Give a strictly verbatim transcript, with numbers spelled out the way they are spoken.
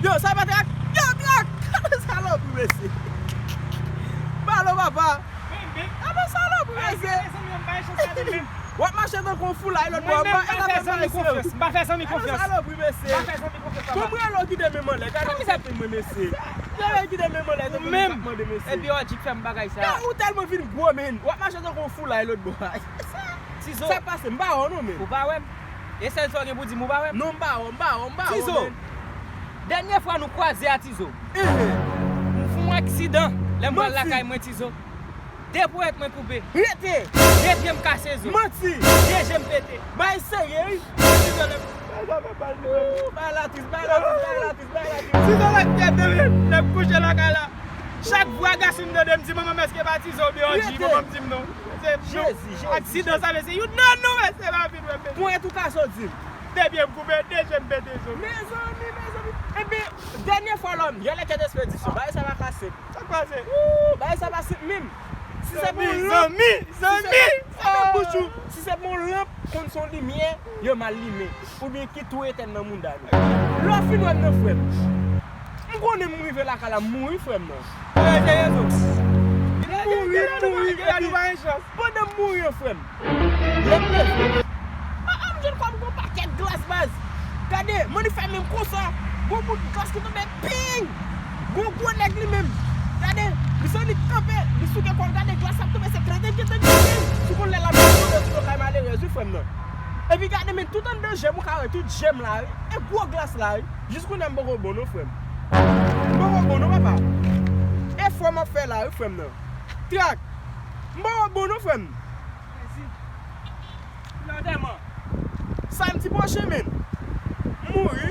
Yo, sa pa Trak? Yo, Trak! Salopri, mesye. Balo, papa. Alo, salopri, mesye. W ap mache tankou yon foulay lòt bò. M pa fè zanmi konfyans. M pa fè zanmi konfyans. Salopri, mesye. M pa fè zanmi konfyans, papa. Kòm rele w kite men m anlè. Gade yon sèten mwen, mesye. Gade kite men m anlè, tankou moun k ap mande, mesye. Epi w di k fè m bagay sa. Yo, ou tèlman vin gwo, men. W ap mache tankou yon foulay lòt bò. Tizo. Sa k pase? M pa wè w non, men. Ou pa wè m? E sèl sa w gen pou di m, ou pa wè m? Non, m pa wè w, m pa wè w, m pa wè w, men. Tizo. Dènye fwa nou kwaze a, Tizo. M fè yon aksidan lè m pral lakay mwen, Tizo. De ponyèt mwen koupe. Rete! De pye m kase zo. Manti! De je m pete. Bay serye, wi. Tizo lè. Bay la tris, bay la tris, bay la tris, bay la tris. Tizo lè k fyète, men. Lè m kouche lakay la. Chak vwa gason m tande m di, "Manman m, èske pa Tizo?" Oubyen yon di, "Manman m di m non." Se nou. Aksidan sa, mesye. Youn nan nou, mesye, pa vin wè m, mesye. Ponyèt ou kase, w di m. De pye m koupe, de je m pete zo. Mezanmi, mezanmi. Ebyen, dènye fwa lòm, yè lè kèt espedisyon. Bagay sa pa ka senp. Sa k pase? Wou, bagay sa pa senp menm. Si se pou lanp, zanmi, zanmi, si se pou bouch ou, si se pou lanp, konn se yon limyè yo mal limen, oubyen ki tou etèn nan mouda nou. Lè w fin wè m nan, frè m, m konnen m rive lakay la, m mouri, frè m nan. Mouri, mouri, epi pandan m mouri an, frè m, lè m leve, ah, ah, m jwenn kò m gon pakèt glas, baz. Gade, Manifè menm konsa, gon bout glas ki tonbe, ping! Gon gwo nèg li menm. Gade, li sanble kanpe, li souke kò l, gade glas ap tonbe, se krete ki te di, ping! Si w konn lè l ap tonbe sou do kay malerèz, wi, frè m nan. Epi gade, men tout anndan je m, ou ka wè tout je m la, wi. E gwo glas la, wi. Jis kounye a m poko bon non, frè m. M poko bon non, papa. Efò m ap fè la, wi, frè m nan. Trak. M poko bon non, frè m. Sa m ti pwoche, men. M mouri.